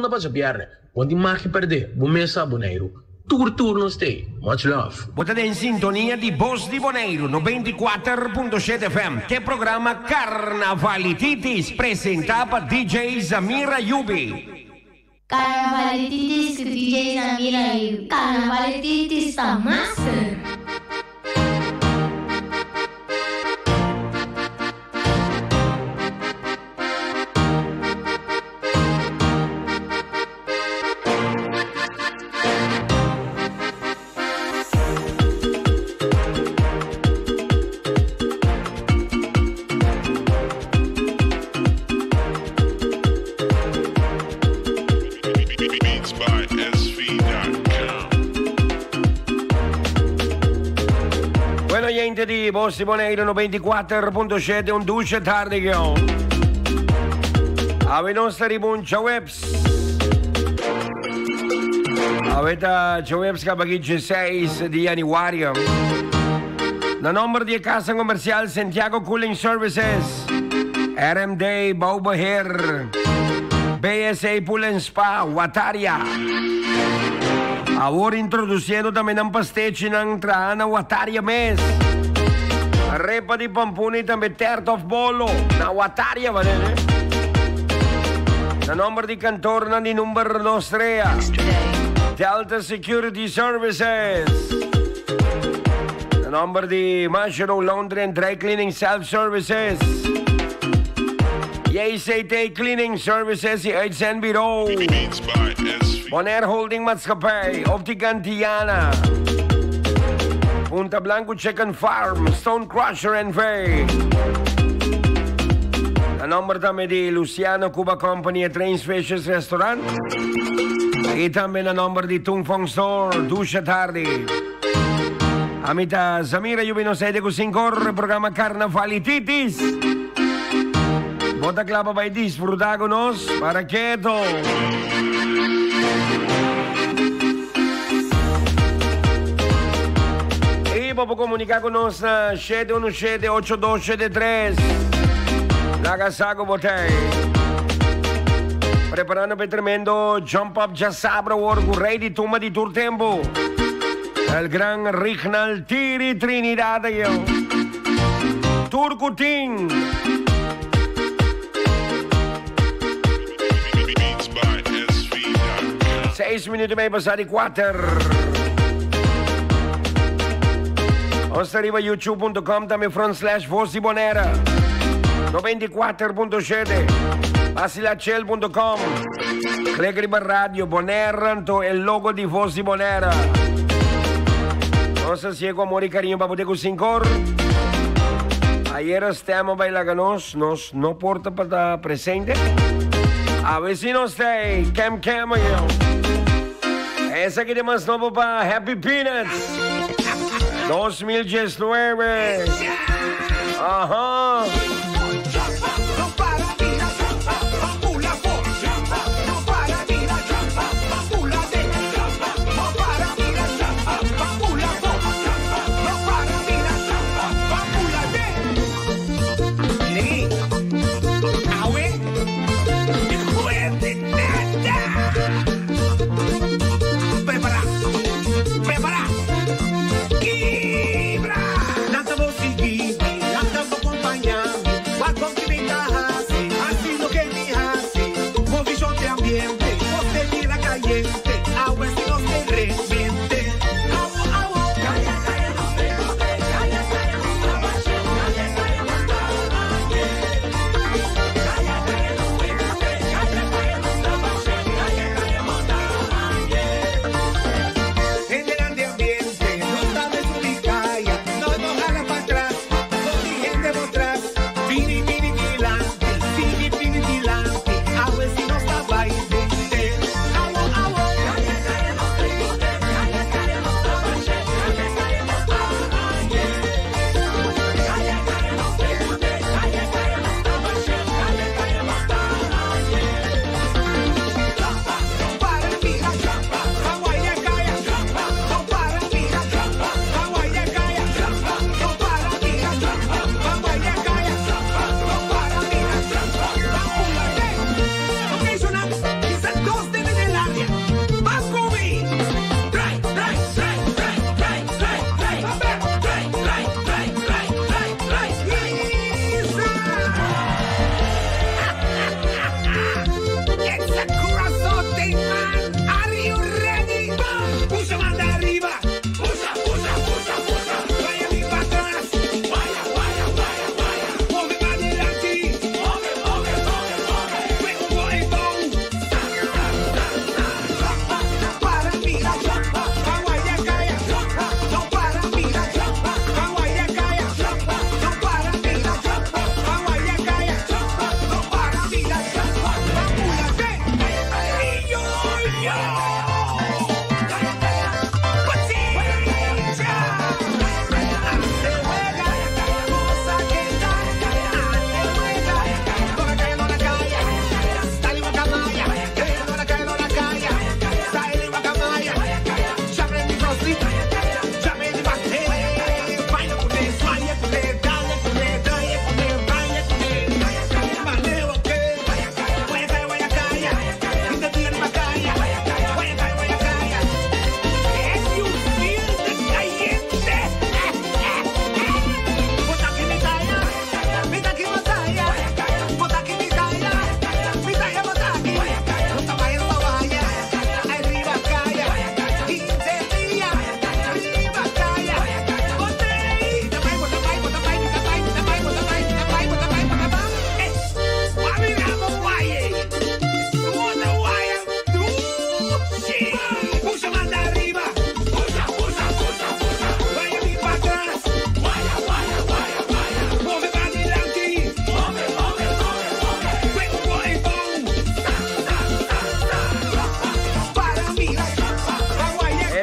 pa djabièrnè. Bo no tin mag di pèrdè. Bo mes sa Boneiru. Tur tur nos t'ei. Much love. Bo ta den sintonia di Bos di Boneiru 94.7 FM k'e programa Carnavalititis presentá pa DJ Zamir Ayubi. Carnavalititis ku DJ Zamir Ayubi. Carnavalititis ta master! Bueno, oyente di Voz di Bonaire 94.7, un dushi tardi yo. Awe nos ta riba un djaweps. Awe ta djaweps kaba ki 16 di januario. Na nomber di e Casa Comercial Santiago Cooling Services, RMD Bouwbeheer, BSA Pool and Spa, Wataria. Awor introduciendo tambe nan pastechinan traha na Wataria mes. Repa di pampuna y tambe tert of bolo na Wataria, manera. Na nomber di kantornan di number Nostrea, Delta Security Services. Na nomber di Mashiro Laundry and Dry Cleaning Self Services. JCT Cleaning Services y Uitzendbureau. Bonaire Holding Maatschappij, Optica Antiana. Punta Blanco Chicken Farm, Stone Crusher NV. Na nomber tambe di Luciano Cuba Company e Trains Fishes Restaurant. Y tambe na nomber di Tung Fong Store, Dusha Tardi. Ami ta Zamira Yubi nos de ku sinkor programa Carnavalititis. Bo ta kla pa bai disfruta ku nos? Para keto! I bo por komunika ku nos na 717-8273. Laga sa ku bo ta ei. Preparando pa e tremendo Jump Up Djasabra awor ku Rei di Tumba di tur tempu, el gran Rignald Tiri Trinidad ayo. Tur ku tin. Seis minuut y mei pasá di kuater. Nos ta riba youtube.com tambe front slash Voz di Bonaire. 94.7 Basilachel.com Klik riba Radio Bonaire anto e logo di Voz di Bonaire. Nos ta sigue ku amor y cariño pa bo te ku sinkor. Ayera stem a bai laga nos, nos no por ta pa ta presente. Awe si nos ta ei, kem kem yo. Esaki ta mas nobo pa Happy Peanuts 2019. Aha.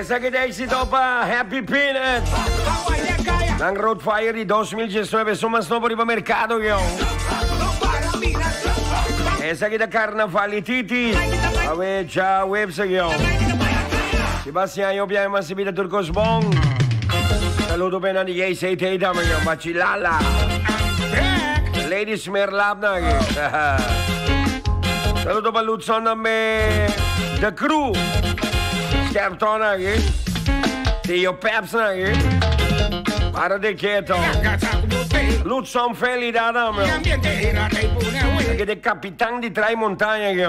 Esaki ta éxito pa Happy Peanut. Nan Road Fire di 2019 su mas nobo riba mercado yo. Esaki ta Carnavalititis. Awe cha webse yo. Sebastian yo biahe mas bida turcos bon. Saludo bena di JCT dame yo Bachilala. Lady Smerlab na. Saludo pa Lutson tambe. The Crew. Skerpton aki. Tio Peps aki. Para de keto. Lutson Feli daar tambe. Aki de kapitan di Trai Montaña aki.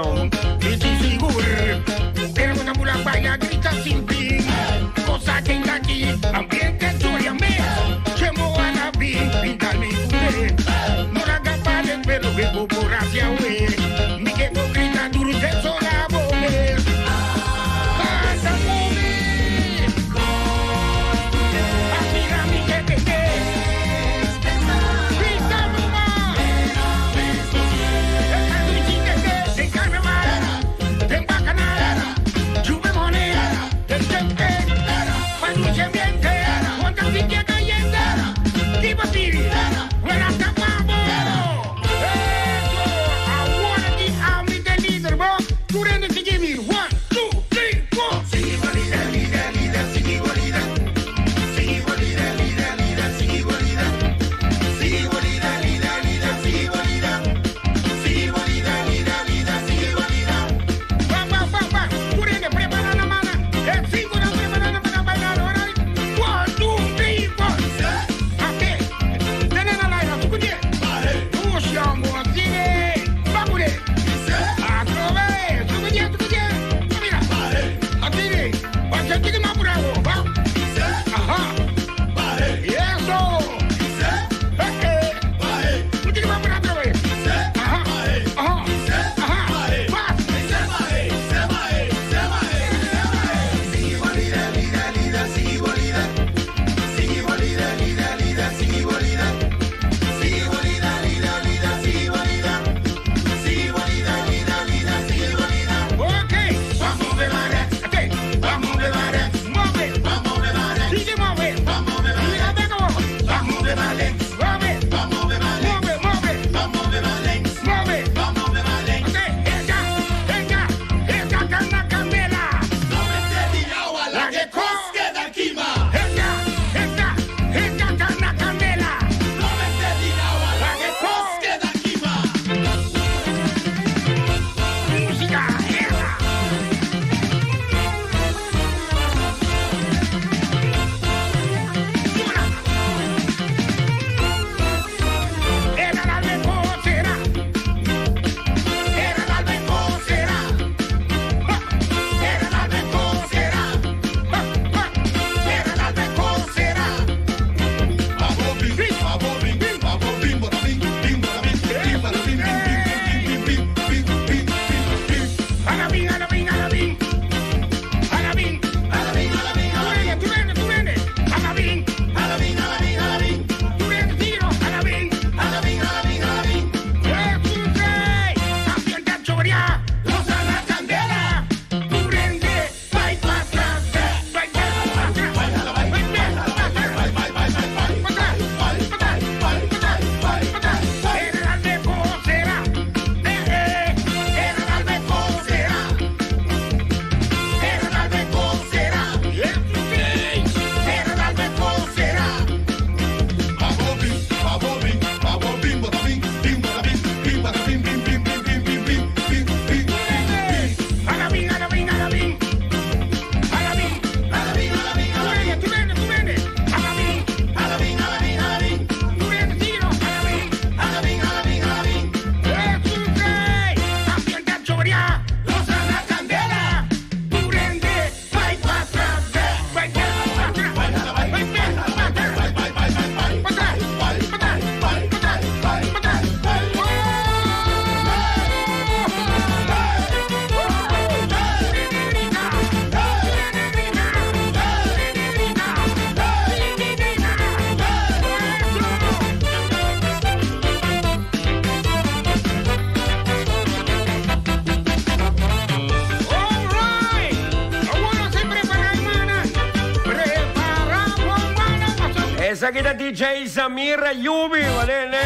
Esaki ta DJ Samir Ayubi, manene.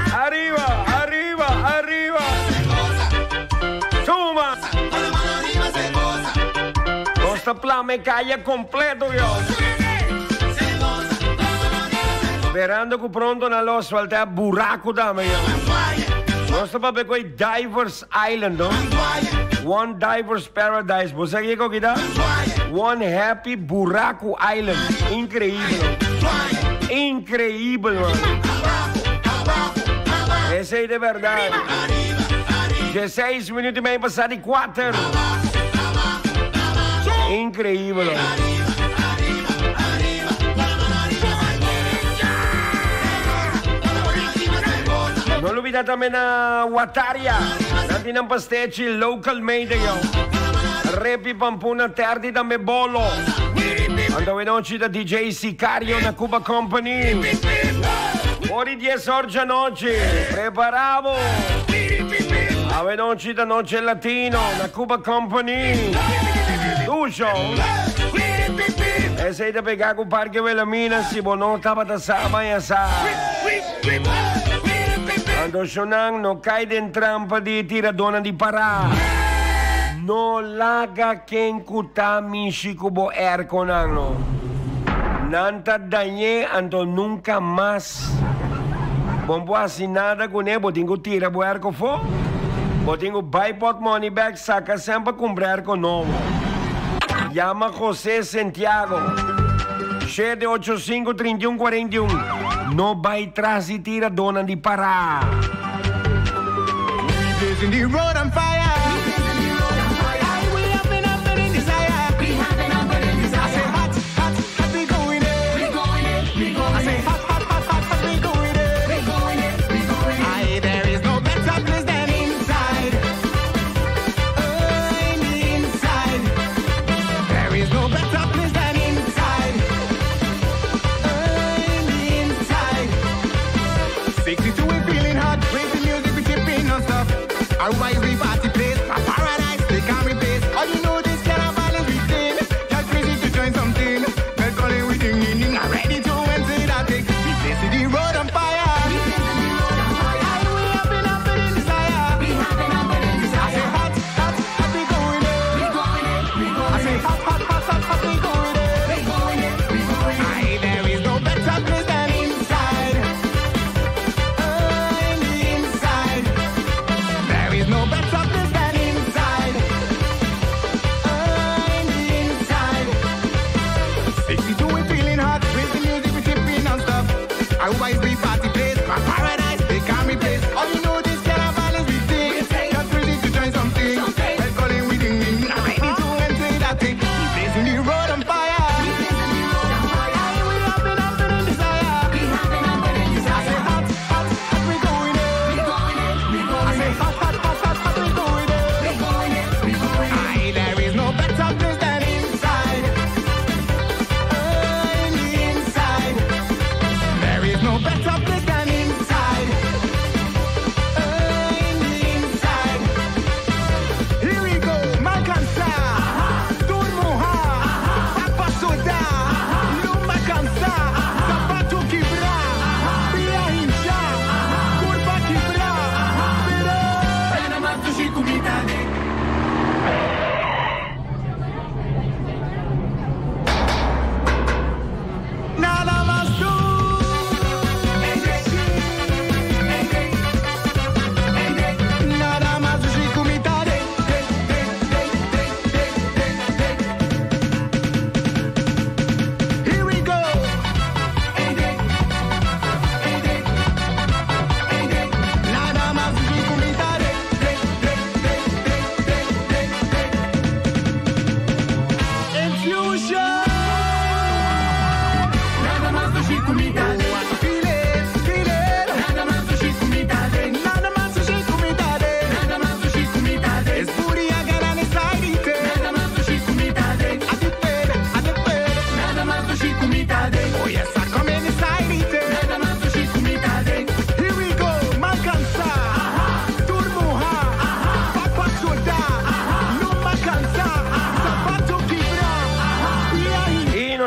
Ariba, ariba, ariba. Tuma. Nos ta plama e kaya kompleto, yo. Sperando ku pronto nan lo asfaltá buraku tambe, yo. Nos ta papia ku e Divers Island, no? One Divers Paradise. Bo sa kiko kita? One Happy Buraku Island. Increíble. Increíble, man. Esey de verdad. 16 minuut y medio pasar di 4. Increíble. No lubida tambe na Wataria. Nan tin nan pastechi local made yo. Repi pampuna terdi tambe bolo. Anto awenochi ta DJ Sicario na Cuba Company. Ori 10 or djanochi. Prepara bo. Awenochi ta Noche Latino na Cuba Company. Dusho. Esey ta pega cu Parque Wilhelmina si bo no tabata sa baña sa. Anto shonnan no kai den trampa di e tiradónan di pará. No laga ken ku ta mishi ku bo èrkonan no. Nan ta dañ'é anto nunka mas bo no por hasi nada kuné. Bo tin ku tira bo èrko afó. Bo tin ku bai pòtmòni bèk saka sèn pa kumpra èrko nobo. Yama José Sentiago, 785 31 41. No bai tras di tiradónan di pará.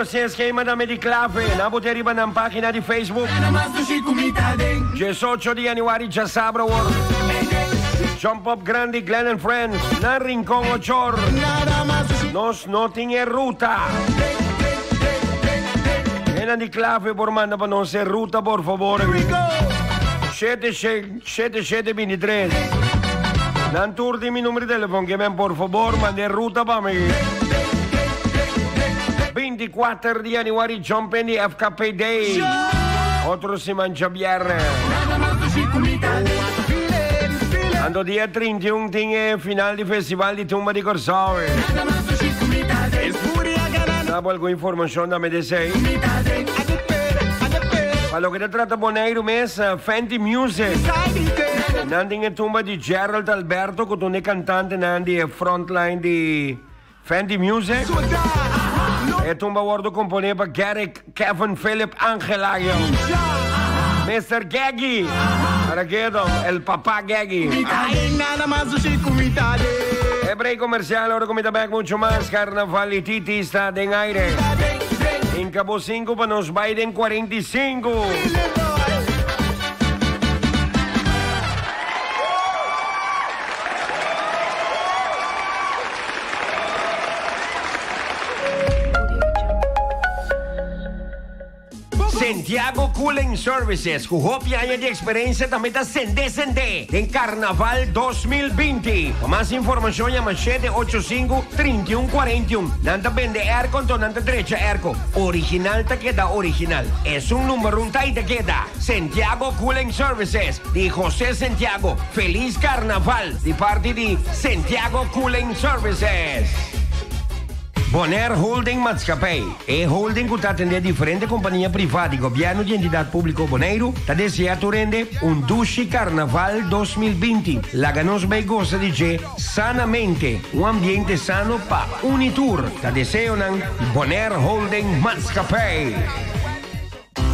nos e skema tambe di Clave. Nan bo tin riba nan pagina di Facebook. 18 di januari djasabra awor. Jump Up Grandi Glenn and Friends na Rincon Ochor. Nos no tin e ruta. Hennan di Clave por manda pa nos e ruta por favor. 7 7 23. Nan tur tin mi numero di telefon ke men por favor manda e ruta pa mi. 24 di januari jump in di FKP Day. Otro siman djabierne. Anto dia 31 tin e final di festival di Tumba di Kòrsou. Sa bo algun informashon tambe di esei? Pa loke ta trata Boneiru mes, Fenty Music. Nan tin e tumba di Gerald Alberto ku ta un di e kantantenan di e frontline di Fenty Music. E tumba a wòrdu komponé pa Garrick Kevin Philip Angelayo. Mister Gaggy! Para kedo, el papá Gaggy. E break comercial, ora cu mi ta bek mucho mas Carnaval y Titi sta den aire. Inca bo 5 pa nos bay den 45. Santiago Cooling Services ku hopi aña di eksperensia tambe ta sende sende den Karnaval 2020. Pa mas informashon yama shete ocho sinku, trinta i un kuarenta i un. Nan ta bende airco anto nan ta drecha airco. Original ta keda original. Esun number un ta i ta keda. Santiago Cooling Services di Jose Santiago. Feliz Karnaval di parti di Santiago Cooling Services. Bonaire Holding Maatschappij, e holding ku ta atendé diferente kompania privá di gobièrnu di Entidat Públiko Boneiru, ta deseá tur hende un dushi Karnaval 2020. Laga nos bai gosa di dje sanamente, un ambiente sano pa uni tur, ta deseonan di Bonaire Holding Maatschappij.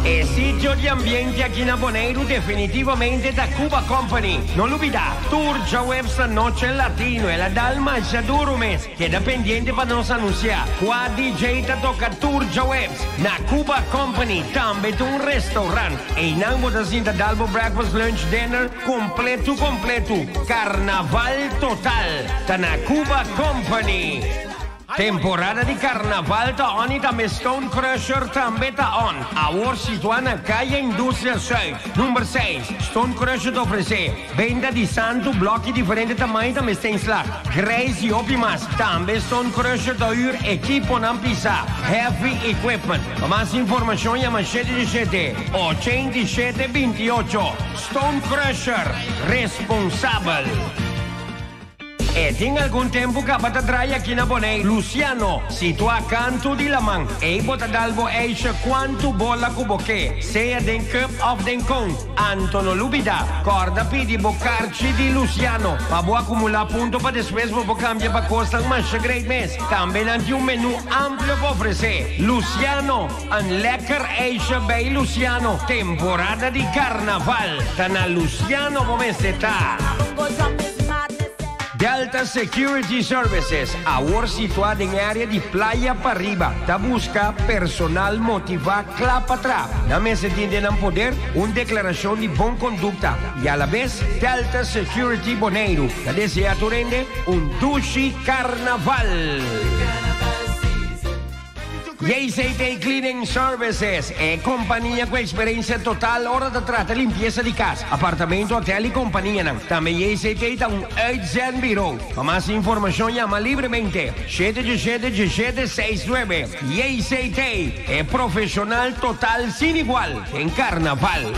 E sitio di ambiente aki na Boneiru definitivamente ta Cuba Company. No lubida, tur djaweps ta Noche Latino, el a dal masha duru mes. Keda pendiente pa nos anuncia cua DJ ta toca tur djaweps. Na Cuba Company tambe ta un restaurant. Eynan bo ta sinta dal bo breakfast, lunch, dinner completo completo. Carnaval total ta na Cuba Company. Temporada di Carnaval ta on y tambe Stone Crusher tambe ta on. Awor situa na Calle Industria Zuid, number seis. Stone Crusher ta ofrece benta di santu, bloki diferente tamaño y tambe steenslag, grijs y hopi mas. Tambe Stone Crusher ta huur ekiponan pisa, heavy equipment. Pa mas informacion yama shete diesshete, 87 28. Stone Crusher, responsabel. E tin algun tempu kaba ta drai aki na Bonei. Luciano, situá kantu di laman. Ei bo ta dal bo eisha kuantu bola ku bo ke, sea den cup òf den kon. Anto no lubidá, kòrda pidi bo karchi di Luciano pa bo akumulá punto pa despues bo por kambia pa kosnan masha great mes. Tambe nan tin un menú amplio pa ofresé. Luciano, un lekker eisha bei Luciano. Temporada di karnaval ta na Luciano bo mester ta. Delta Security Services, awor situá den e área di Playa Pariba, ta buska personal motivá kla pa tra. Nan mester tin den nan poder un deklarashon di bon kondukta i alabes Delta Security Boneiru ta deseá tur hende un dushi karnaval! JCT Cleaning Services, e kompania ku eksperensia total ora ta trata limpiesa di kas, apartamento, hotel i kompanianan. Tambe JCT ta un uitzendburo. Pa mas informashon yama libremente shete djeshete djeshete seis nuebe. JCT, e profeshonal total sin igual den karnaval.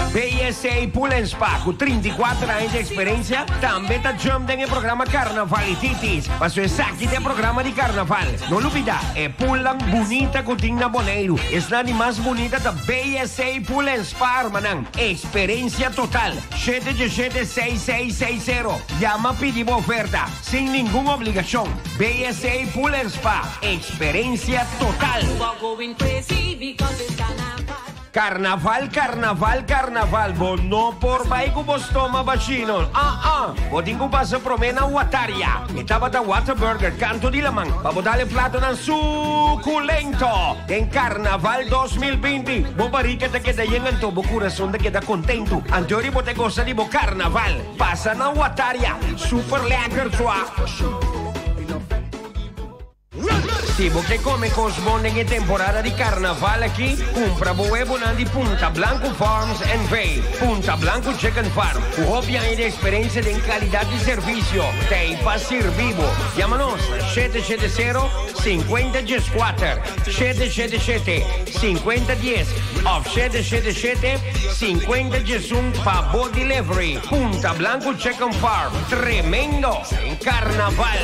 BSA Pool and Spa ku 34 aña di eksperensia tambe ta jump den e programa Karnavalititis. Paso esaki ta e programa di karnaval. No lubida, e poolnan bunita ku tin na Boneiru, esnan di mas bunita ta BSA Pool and Spa armanan. Eksperensia total. Shete djeshete seis seis seis sero. Yama pidi bo oferta, sin ningun obligashon. BSA Pool and Spa, eksperensia total. Karnaval, karnaval, karnaval, bo no por bai ku bo stoma bashí no. Ah ah, bo tin ku pasa promé na Wataria. E tabata Whataburger kantu di laman pa bo dal e platonan sukulento. Den Karnaval 2020, bo barika ta keda yen anto bo kurason ta keda kontentu. Anto bo ta gosa di bo karnaval. Pasa na Wataria, super lekker sua. Si bo ke kome kos bon den e temporada di karnaval aki, kumpra bo webonan di Punta Blanco Farms NV. Punta Blanco Chicken Farm, ku hopi aña di eksperensia den kalidat di servisio, ta ei pa sirbi bo. Yama nos na 770 5014, 777 5010 òf 777 5011 pa bo delivery. Punta Blanco Chicken Farm, tremendo den karnaval!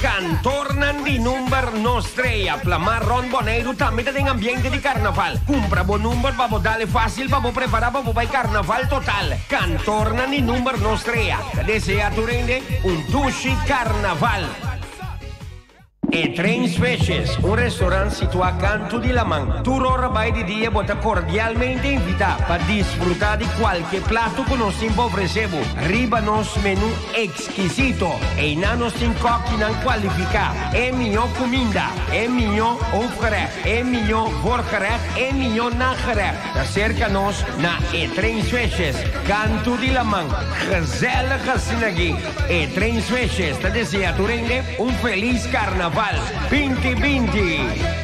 Kantornan di number no strea plamá rònt Boneiru tambe ta den ambiente di karnaval. Kumpra bo number pa bo dal e fásil pa bo prepará pa bo bai karnaval total. Kantornan di number no strea ta deseá tur hende un dushi karnaval. E Trains Fishes, un restaurant situá kantu di laman. Tur ora bai di dia bo ta kordialmente invitá pa disfrutá di kualke plato ku nos tin pa ofresé bo riba nos menú ekskisito. Einan nos tin kòkinan kualifiká, e mihó kuminda, e mihó hoofdgerecht, e mihó voorgerecht, e mihó nagerecht. Ta serka nos na E Trains Fishes, kantu di laman. Gezellig asina aki. E Trains Fishes ta desea tur hende un felis Karnaval 2020.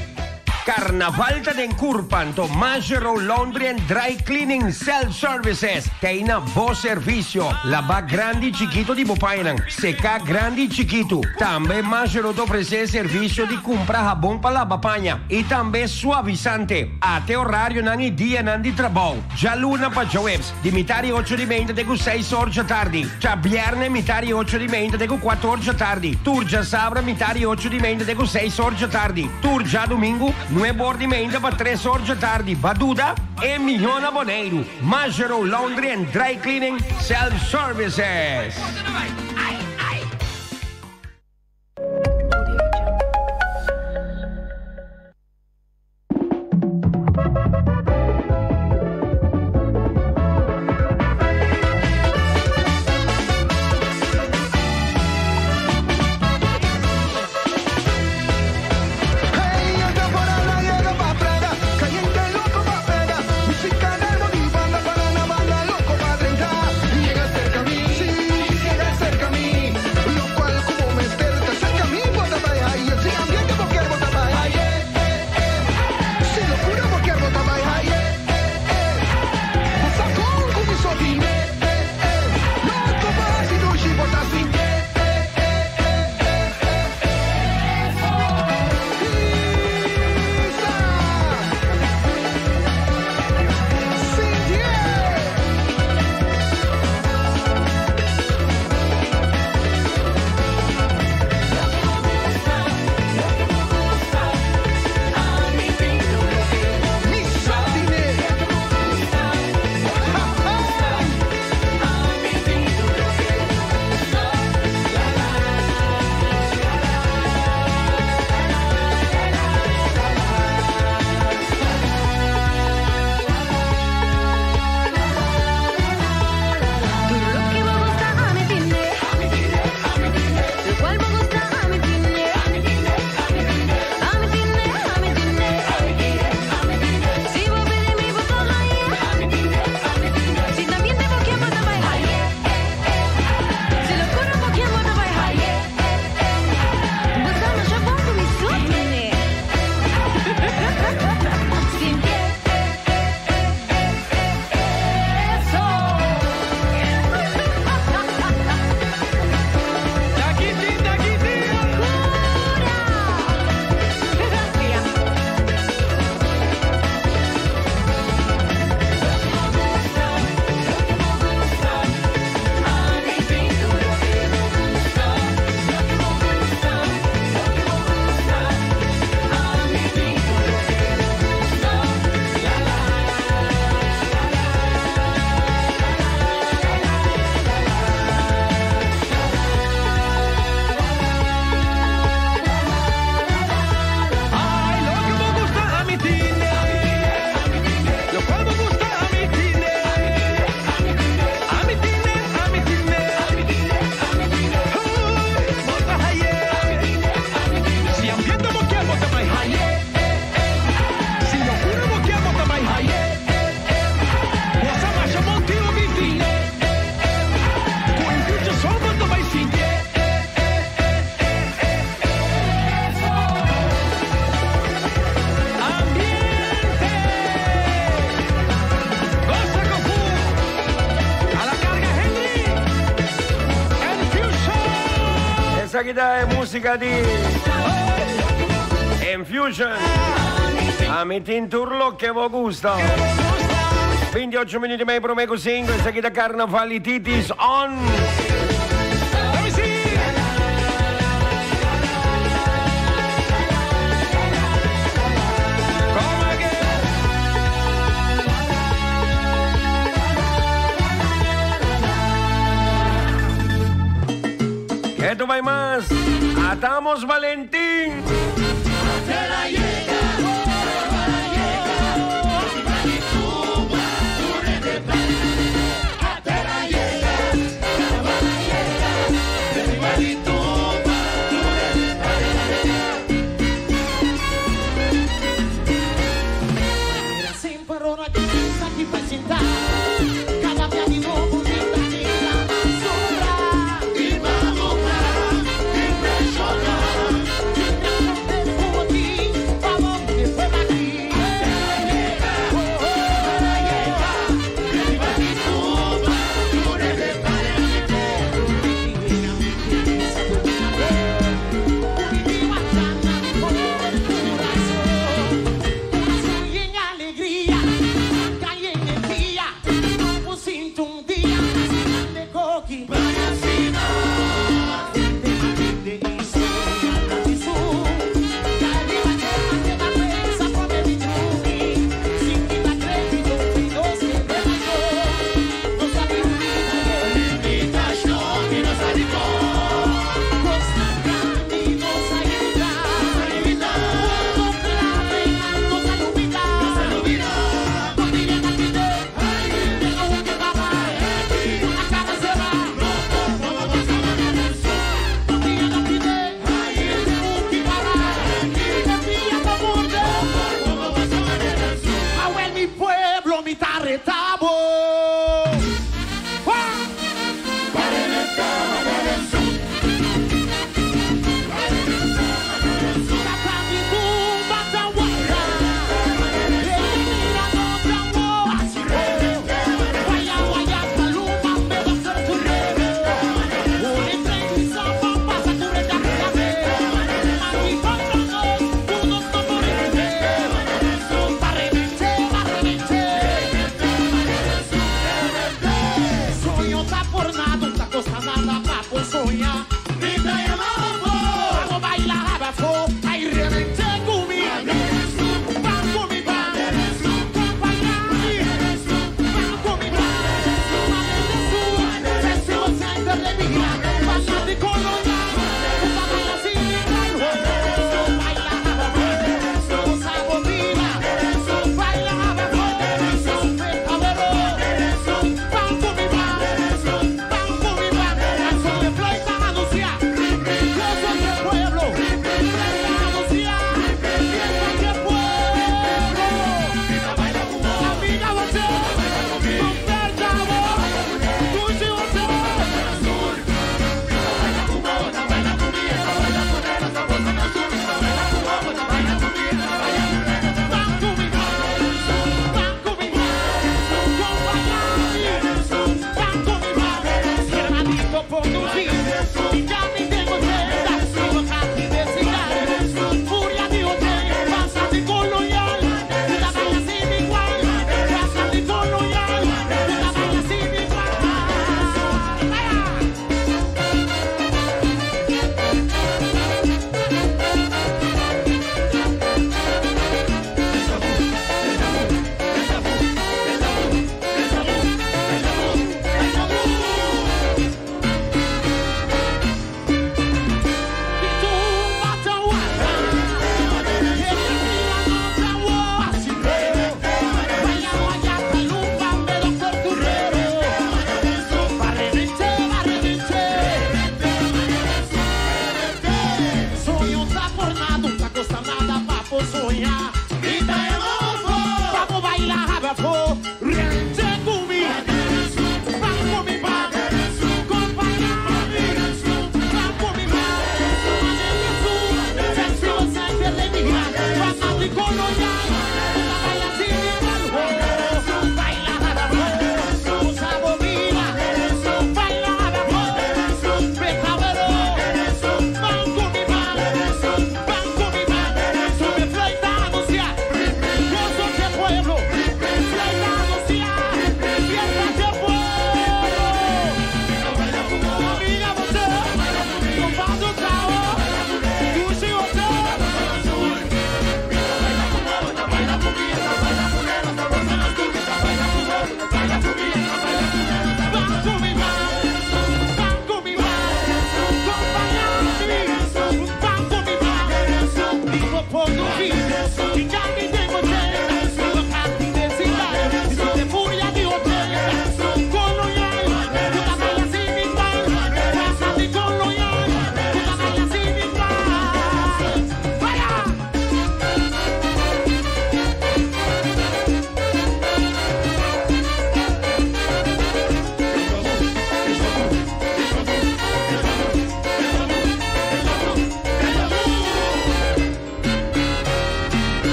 Karnaval ta den kurpa, anto Majero Laundry and Dry Cleaning Self Services ta ei na bo servisio. Labá grandi i chikitu di bo pañanan, seká grandi i chikitu. Tambe Majero ta ofresé servisio di kumpra habon pa laba paña i tambe suavisante. Ate orarionan i dianan di trabou, djaluna pa djaweps. Di mitar di ocho di meinta te ku seis or djatardi. Djabièrnè mitar di ocho di meinta te ku kuater or djatardi. Tur djasabra mitar di ocho di meinta te ku seis or djatardi. Tur djadumingu nuebe or di meinta pa tres or djatardi. Ba duda? E mihó na Boneiru, Majero Laundry and Dry Cleaning Self Services. Esaki ta e músika di Infusion. Ami tin tur loke bo gusta. 28 minuut i mei promé ku 5. Esaki ta Carnavalititis on. Esto va más. Atamos Valentín.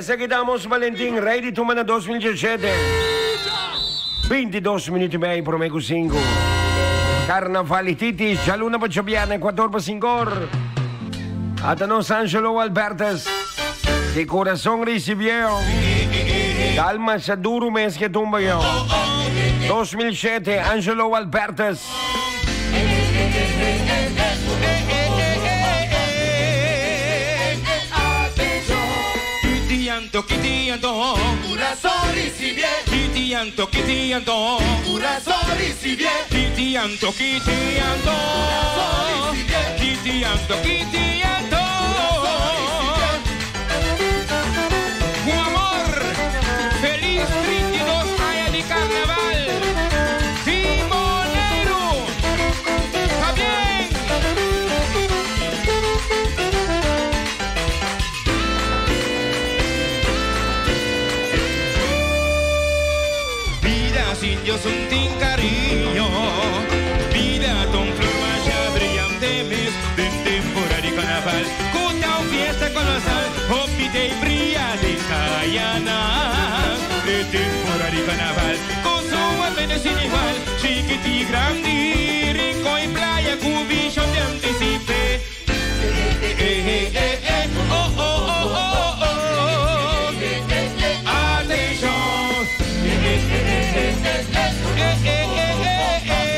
Esaki ta Amos Valentin, rei di tumba na 2017. 22 minuut y mei prome cu 5. Carnavalititis, djaluna pa djabierne, Ecuador pa 5 or. Ata nos Angelo Albertus, di corazon ricibieo. Tal masha duro mes ke tumba yo. 2007, Angelo Albertus. Cu amor, feliz 32 aña di Carnaval di Boneiru! Pabien! Bida sin Dios un tin cariño, bida ta un flor masha brillante mes den temporada di Carnaval. Cu ta un fiesta colosal, hopi ta bria den cayanan. Den temporada di Carnaval, cu su ambiente sin igual, chikiti y grandi, rincon y playa cu vision di anticipe. Eh, eh, eh, eh, oh, oh, oh, oh, oh. Atencion. Eh, eh, eh, eh, eh, eh, eh, eh, eh, eh.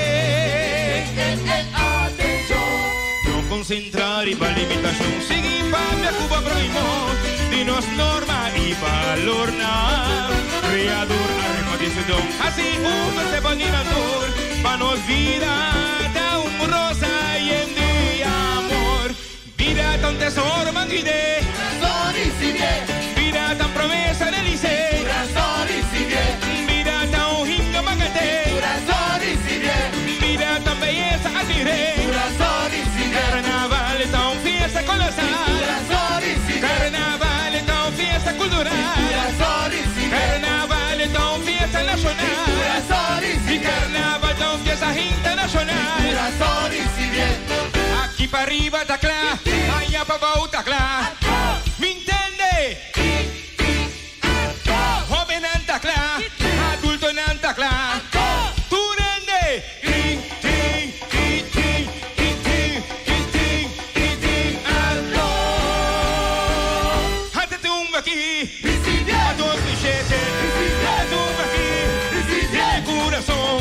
No concentra riba limitacion, sigui papia cu bo prohimo di nos norma y balornan. Creador a reparti su don, haci uno sepa ni nan tur, pa nos vida ta un rosa yen di amor. Bida ta un tesoro manguide, bida ta un promesa realise, bida ta un himno magante, bida ta un beyesa admire. Carnaval ta un fiesta colosal, Carnaval ta un fiesta cultural, Carnaval ta un fiesta nacional, y Carnaval ta un fiesta internacional. Aki pa riba ta cla, aya pa bou ta cla. Mi entende? Hobennan ta cla, adultonan ta cla. Tur hende! Tin, tin, tin, tin, tin, tin, tin, tin, tin, tin, alto. Ata tumba aki, pa 2007. Ata tumba aki, den mi curason.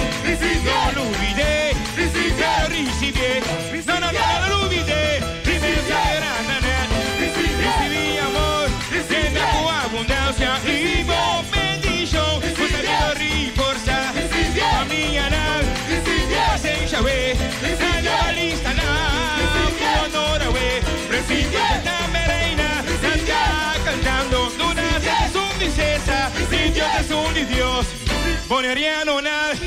No lubide, pero ricibié. No, no, no, no lubide. Ricibi amor, yena cu abundancia y bo bendicion. Cu sabiduria y forsa, famianan, pasenshi we, carnavalistanan, cu honor awe. Presidente tambe reina, nan ta cantando, Luna es un princesa, y Dios es un Dios. Bonerianonan,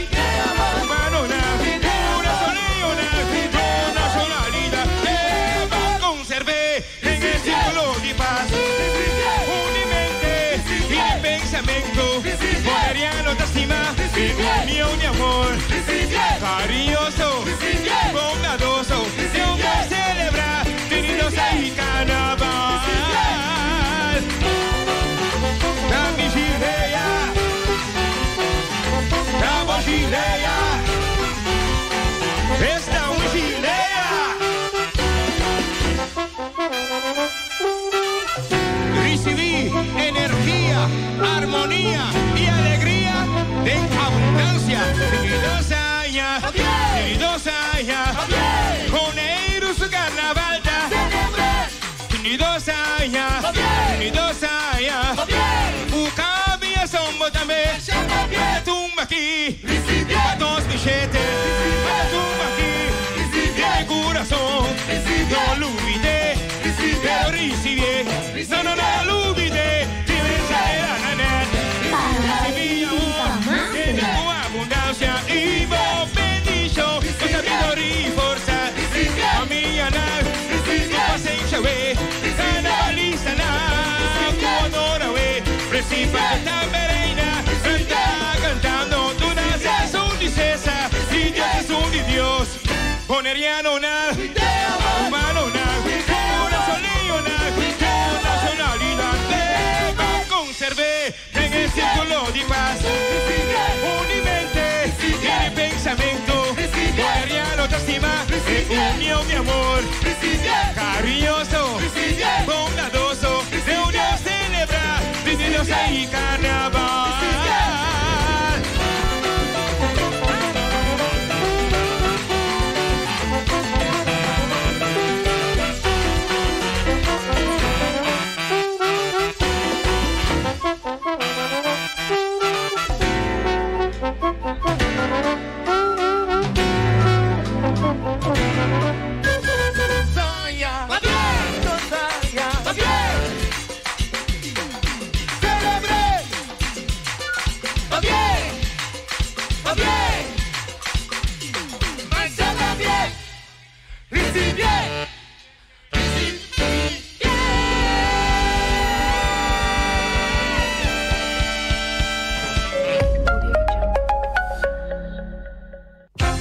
Cubanonan, Curazoleñonan, nos nacionalidad deba conserve den e círculo di paz. Unimente y den pensamento, Boneriano ta stima e union di amor, cariñoso, bondadoso, den un bon celebra 32 aña Carnaval. Dami Gilea, Damo Gilea, esta un Gilea. Ricibi energia, armonia y alegria den abundancia. 32 aña, 32 aña, Boneiru su carnaval ta. 32 aña, 32 aña, Ucabia sombo tambe. Ata tumba aki, pa 2007. Ata tumba aki, den mi curason. No lubide, pero ricibié. No, no, no lubide. Recibí amor, llena cu abundancia y bo bendicion. Cu sabiduria y forsa, famianan, cu pasenshi we, carnavalistanan, cu honor awe. Principal tambe reina, canta cantando, tu naces un princesa, y Dios es un Dios. Bonerianonan, Cubanonan, Curazoleñonan, nos nacionalidad deba. Unión y amor, cariñoso, bondadoso, de unión celebrar, 22 y carnaval.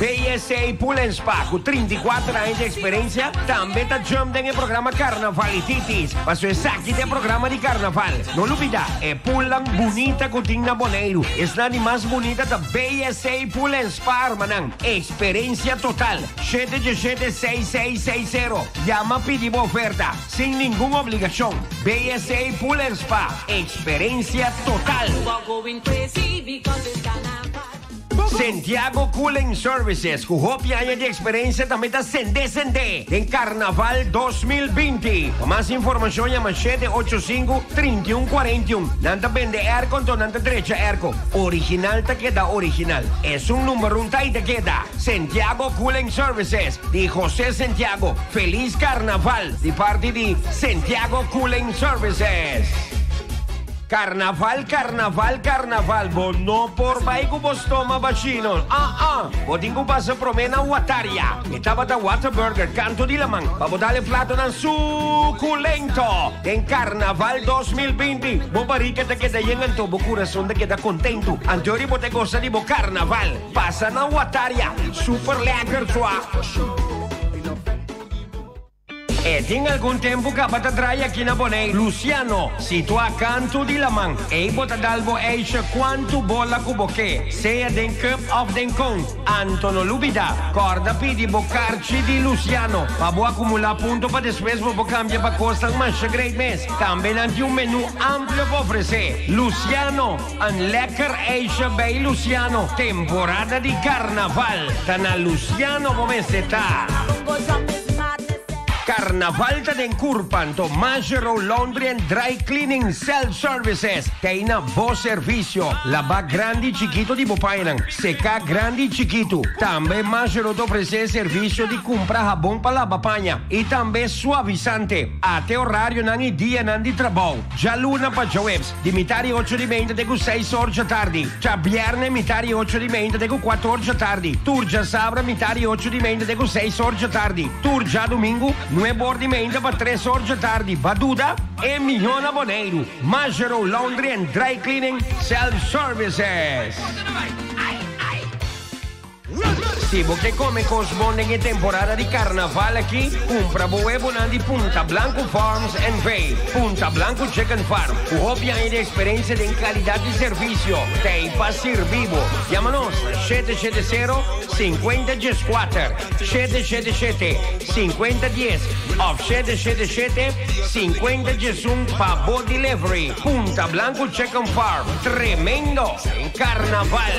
BSA Pool and Spa, ku 34 aña di eksperensia, tambe ta jump den e programa Karnavalititis. Paso esaki ta e programa di karnaval. No lubida, e poolnan bunita ku tin na Boneiru, esnan di mas bunita ta BSA Pool and Spa, hermanan. Eksperensia total. Shete djeshete seis seis seis sero. Yama pidi bo oferta, sin ningun obligashon. BSA Pool and Spa, eksperensia total. Santiago Cooling Services ku hopi aña di eksperensia tambe ta sende sende den Karnaval 2020. Pa mas informashon yama shete ocho sinku, trinta i un kuarenta i un. Nan ta bende airco anto nan ta drecha airco. Original ta keda original. Esun number un ta i ta keda. Santiago Cooling Services di Jose Santiago. Feliz Karnaval di parti di Santiago Cooling Services. Carnaval, carnaval, carnaval, bo no por bai cu bo stoma bashino. Ah, ah, bo tin cu pasa prome na Wataria. E tabata Whataburger canto di laman pa bo dal e platonan suculento. Den Carnaval 2020, bo barica ta keda yen anto bo curason ta keda contento. Anto ori bo ta gosa di bo carnaval. Pasa na Wataria, super lekker sua. E tin algun tempu kaba ta drai aki na Bonei. Luciano, situá kantu di laman. Ei bo ta dal bo eisha kuantu bola ku bo ke, sea den cup òf den kon. Anto no lubidá, kòrda pidi bo karchi di Luciano pa bo akumulá punto pa despues bo por kambia pa kosnan masha great mes. Tambe nan tin un menú amplio pa ofresé. Luciano, un lekker eisha bei Luciano. Temporada di karnaval ta na Luciano bo mester ta. Carnaval ta den curpa, anto Majero Laundry and Dry Cleaning Self Services ta ei na bo servicio. Laba grandi y chikito di bo pañanan, seca grandi y chikito. Tambe Majero ta ofrece servicio di cumpra habon pa laba paña y tambe suavisante. Ate horarionan y dianan di trabou, djaluna pa djaweps, di mitar di ocho di meinta te cu seis or djatardi. Djabierne mitar di ocho di meinta te cu cuatro or djatardi. Tur djasabra mitar di ocho di meinta te cu seis or djatardi. Tur djadumingu nuebe or di meinta pa tres or djatardi. Ba duda? E mihó na Boneiru, Majero Laundry and Dry Cleaning Self Services. Si bo ke kome kos bon den e temporada di karnaval aki, kumpra bo webonan di Punta Blanco Farms NV. Punta Blanco Chicken Farm, ku hopi aña di eksperensia den kalidat di servisio, ta ei pa sirbi bo. Yama nos na 770 5014, 777 5010 òf 777 5011 pa bo delivery. Punta Blanco Chicken Farm, tremendo den karnaval!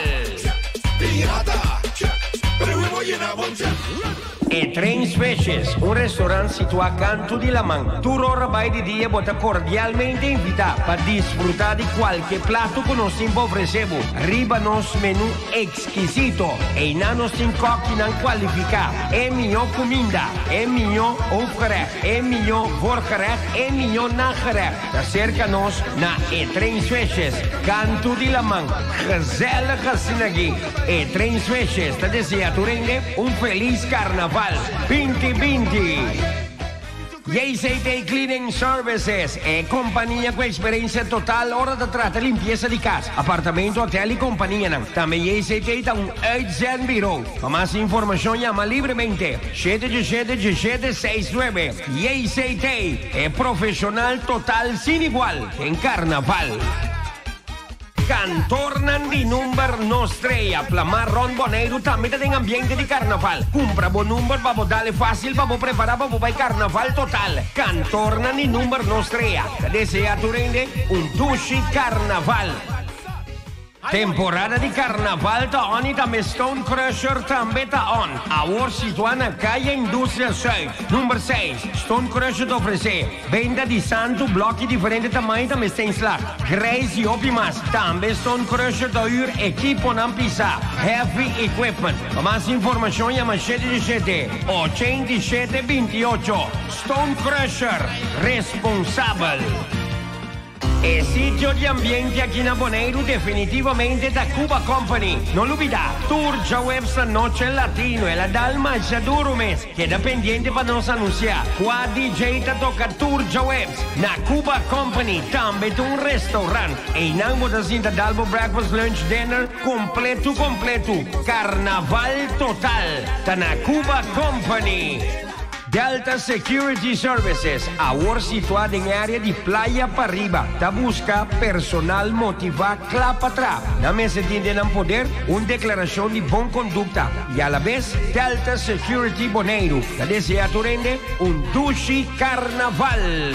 E Train Species, un restaurant situá kantu di laman. Tur ora bai di dia bo ta kordialmente invitá pa disfrutá di kualke plato ku nos tin pa ofresé bo riba nos menú ekskisito. Einan nos tin kòkinan kualifiká, e mihó kuminda, e mihó hoofdgerecht, e mihó voorgerecht, e mihó nagerecht. Ta serka nos na e Train Sweshes, kantu di laman. Gezellig asina aki. E Train Sweshes ta desea tur hende un felis Karnaval binti binti. JCT Cleaning Services, e kompania ku eksperensia total ora ta trata limpiesa di kas, apartamento, hotel i kompanianan. Tambe JCT ta un uitzendburo. Pa mas informashon yama libremente shete djeshete djeshete seis nuebe. JCT, e profesional total sin igual den Carnaval. Kantornan di number no strea plamá rònt Boneiru tambe ta den ambiente di karnaval. Kumpra bo number pa bo dal e fásil pa bo prepará pa bo bai karnaval total. Kantornan di number no strea ta deseá tur hende un dushi karnaval. Temporada di karnaval ta on i tambe Stone Crusher tambe ta on. Awor situá na Kaya Industria Zuid, number seis, Stone Crusher ta ofresé benta di santu, blòki diferente tamaño i tambe steenslag, grijs i hopi mas. Tambe Stone Crusher ta hür ekiponan pisá, heavy equipment. Pa mas informashon yama shete di shete, 87 28. Stone Crusher, responsabel. E sitio di ambiente aki na Boneiru definitivamente ta Cuba Company. No lubida, tur djaweps ta Noche Latino, el a dal masha duru mes. Keda pendiente pa nos anuncia cua DJ ta toca tur djaweps na Cuba Company. Tambe ta un restaurant. Einan bo ta sinta dal bo breakfast, lunch, dinner completo completo. Carnaval total ta na Cuba Company. Delta Security Services, awor situá den e área di Playa Pariba, ta buska personal motivá kla pa tra. Nan mester tin den nan poder un deklarashon di bon kondukta i alabes Delta Security Boneiru ta deseá tur hende un dushi karnaval!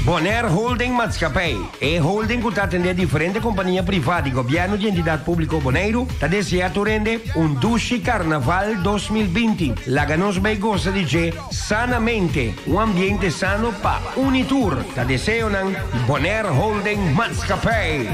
Bonaire Holding Maatschappij, e holding ku ta atendé diferente kompania privá di gobièrnu di Entidat Públiko Boneiru, ta deseá tur hende un dushi Karnaval 2020. Laga nos bai gosa di dje sanamente, un ambiente sano pa uni tur, ta deseonan di Bonaire Holding Maatschappij.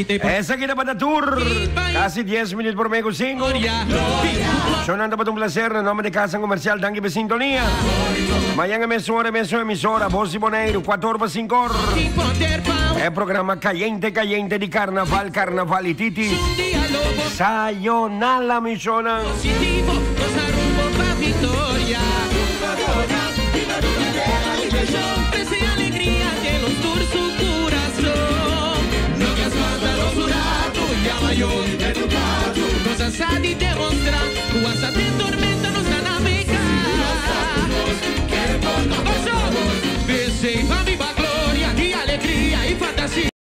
Esaki tabata tur. Casi dies minuut prome cu cinco. Shownan tabata un placer. Na nomber di Casa Comercial danki pa e sintonia. Mañan e mesun ora e mesun emisora Voz di Boneiru, cuator pa cinco or. E programa cayente cayente di Carnaval, Carnaval y Titi. Sayonala mi shownan.